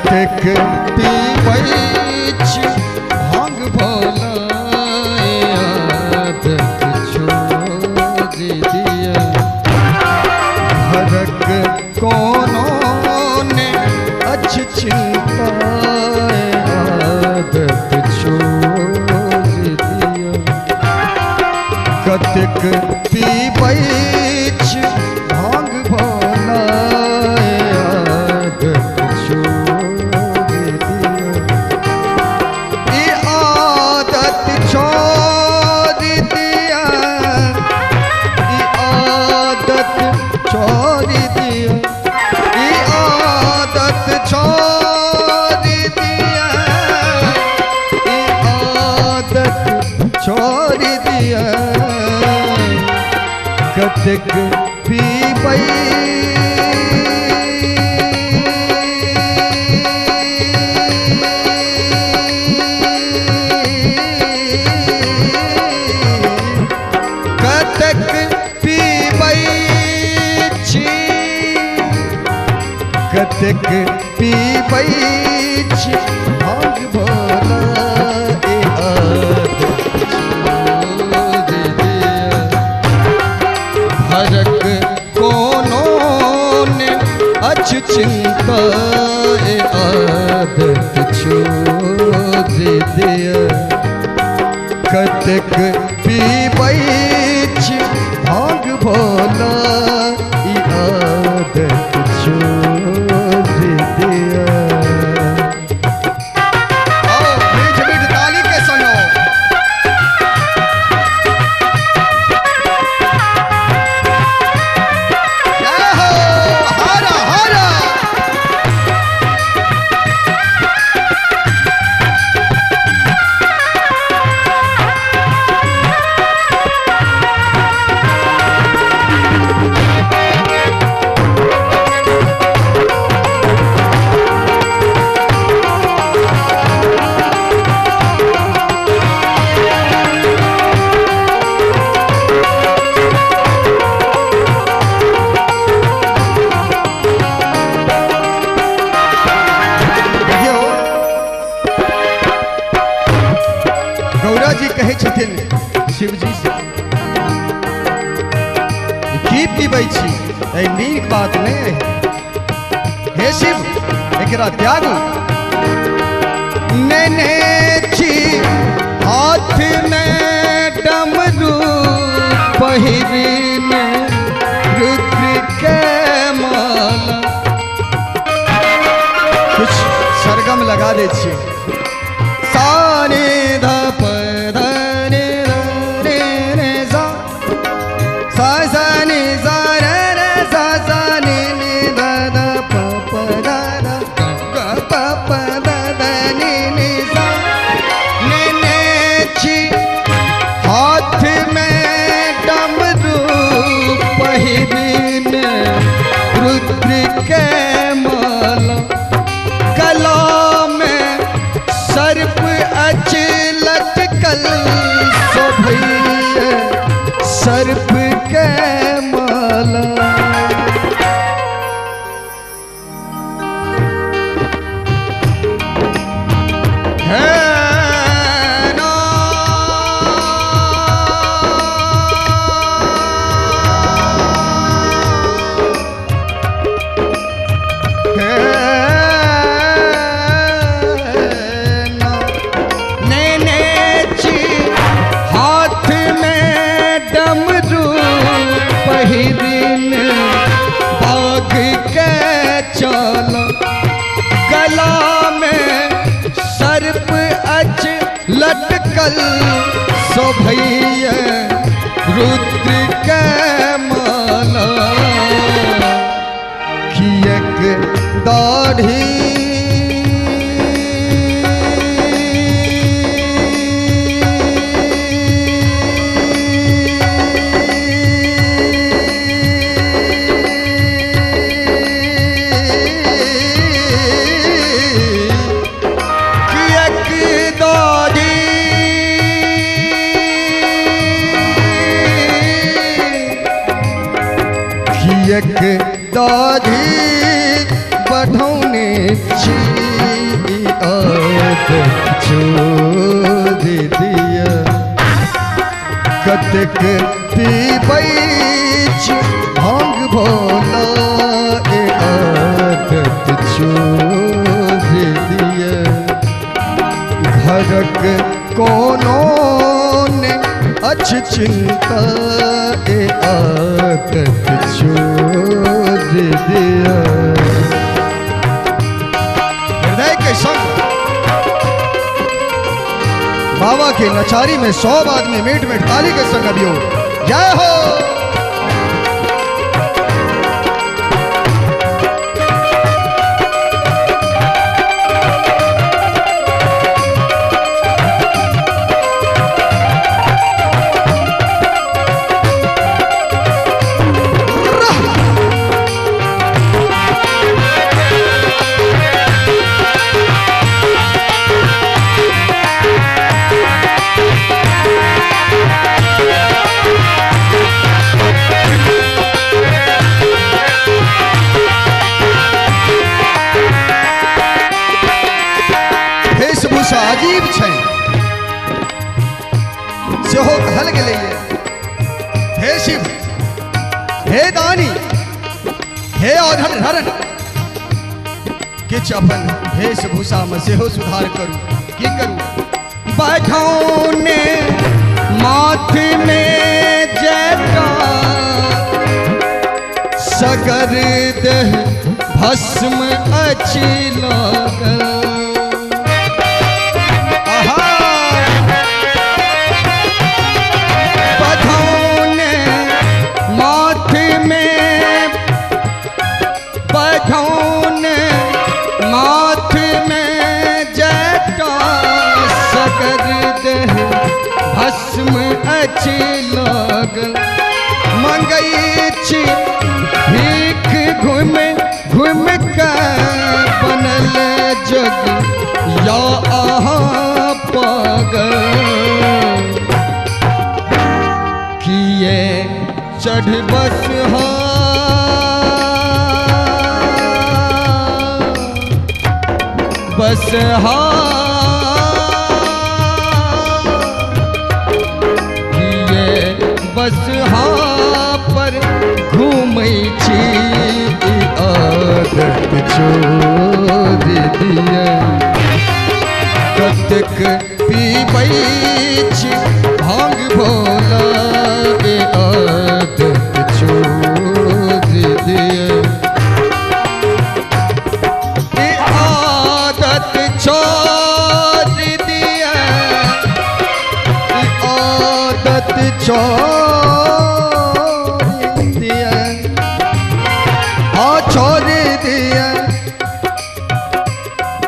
कतेक पीबै छी भांग भोला आदत छोड़ि दिअ। घरक कोनो ने अछि चिंता आदत छोड़ि दिअ। कतेक पीबै छी भांग भोला आदत छोड़ि दिअ। ई आदत छोड़ि दिअ, ई आदत छोड़ि दिअ, ई आदत छोड़ि दिअ, ई आदत छोड़ि दिअ। कतेक पीबै कतेक पीबै छी, कतेक पीबै छी भांग भोला ई आदत छोड़ि दिअ। घरक कोनो ने अछि चिंता आदत छोड़ि दिअ। कतेक पीबै छी भांग भोला ई आदत छोड़ि दिअ। आओ मीठ मीठ ताली के संग। जय हो, हर हर। देखियौ गौरा जी कहै छथिन शिवजी से, की पीबै छी, एहि नीक बात नहि है। हे शिव एकरा त्यागू। नेने छी हाथ में डमरू पहिरने रुद्र के माला। कुछ सरगम लगा दै छियै। सा रे ध प ध रे ध रे रे सा, सा सा नि सा रे रे सा सा नि नि ध ध प प ध ध ग ग प प ध ध नि नि सा। नेने छी हाथ में डमरू पहिरने रुद्र के माला, गला में सर्प अछि लटकल शोभैया सर्प के माला। हे ना हे ना नेने छी हाथ में डमरू पहिरने बाघ के चाल, गला में सर्प अछि लटकल शोभैया रुद्र के माला। किएक दाढ़ी किएक दाढ़ी किएक दाढ़ी बढ़ौने छी। आदत छोड़ि दिअ। कतेक पीबै छी भांग भोला ए आदत छोड़ि दिअ। घरक कोनो ने अछि चिंता ए आदत छोड़ि दिअ। हृदय के संग बाबा के नचारी में 100 आदमी मीट मीट ताली के संग अभियो जय हो। वेशभूषा अजीब छै सेहो कहल गेलैए। हे शिव, हे दानी, हे औधर धरन, किछु अपन वेशभूषामे सेहो सुधार करू। की करू? बैठौने माथ में जटा सगर देह भस्म अछि लागल। माथ में जटा सगर देह भस्म अछि लागल। मंगै छी भीख घुम घुम के बनल जग या अहाँ पागल। किए चढ़ बस बस हाँ किए बस हाँ पर घूमै छी आदत छोड़ि दिअ। कतेक पीबै छी भांग भोला ए आदत छोड़ि दिअ। छोड़ दिया आदत छोड़ दिया, हाँ छोड़ दिया,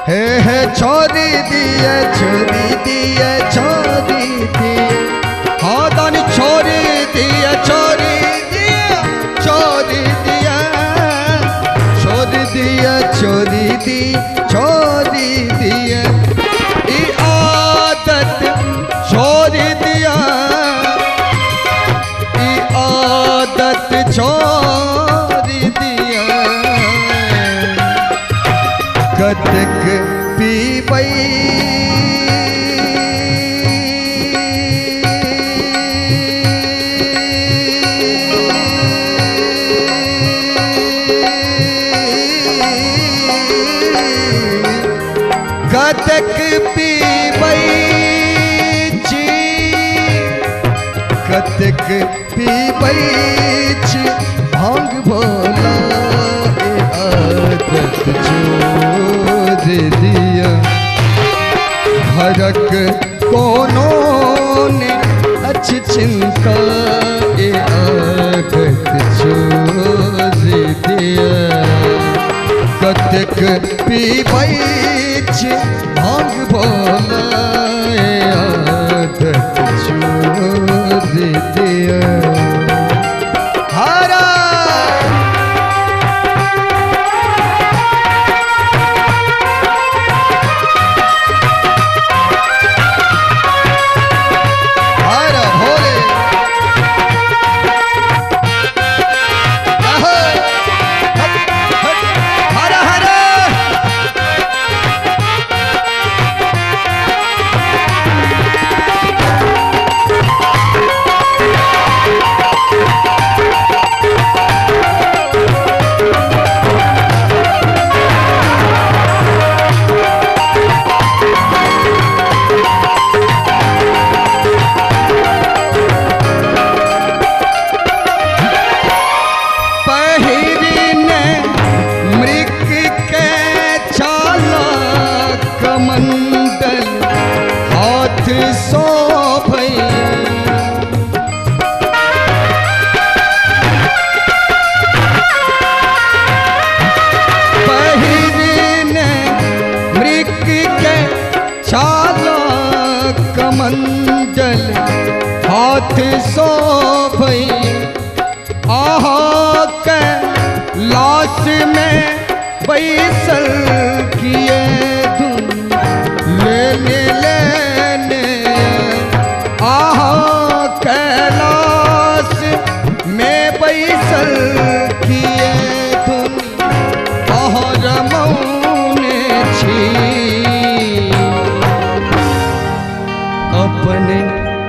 हे हे छोड़ दिया, छोड़ दिया, छोड़ दिया, हाँ दानी छोड़ दिया, छोड़ दिया, छोड़ दिया, छोड़ दिया, छोड़ दी, छोड़ दिया, ई आदत छोड़ दिया, ई आदत छोड़ दिया। कतेक पीबै कतेक पीबै छी, कतेक पीबै छी भांग भोला ए आदत छोड़ि दिअ। घरक कोनो ने अछि चिंता ए आदत छोड़ि दिअ। कतेक पीबै छी भांग भोला ए आदत छोड़ि दिअ। हरा हर भोले हर हर। में बैसल किए धुन लेने लेने। आहा कैलाश में बैसल किए धुन अहाँ रमौने छी। अपन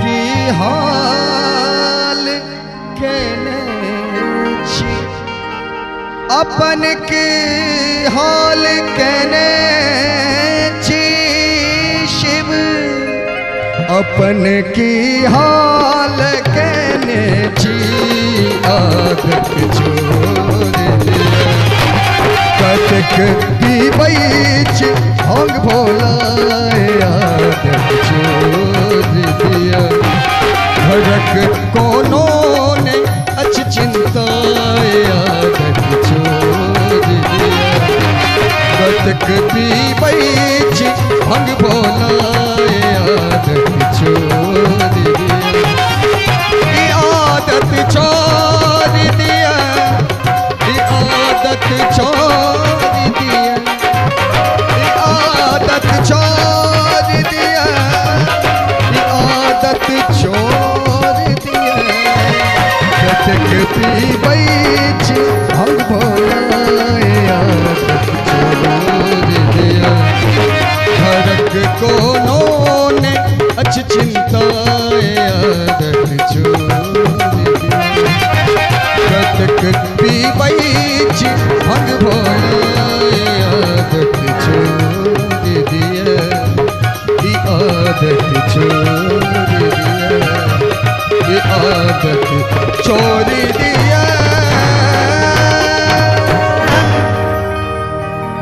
की हाल केने छी, अपन की हाल केने छी शिव, अपन की हाल केने छी। आदत छोड़ दिया कतेक पीबै छी भांग भोला, आदत छोड़ दिया। घरक कोनो ने अछि चिंता, आदत छोड़ दिया। कतेक पीबै छी भांग भोला, आदत छोड़ दिया। ई आदत छोड़ दिया, ई आदत छोड़ दिया, ई आदत छोड़ दिया, ई आदत छोड़ दिया। कतेक पीबै छी भांग भोला।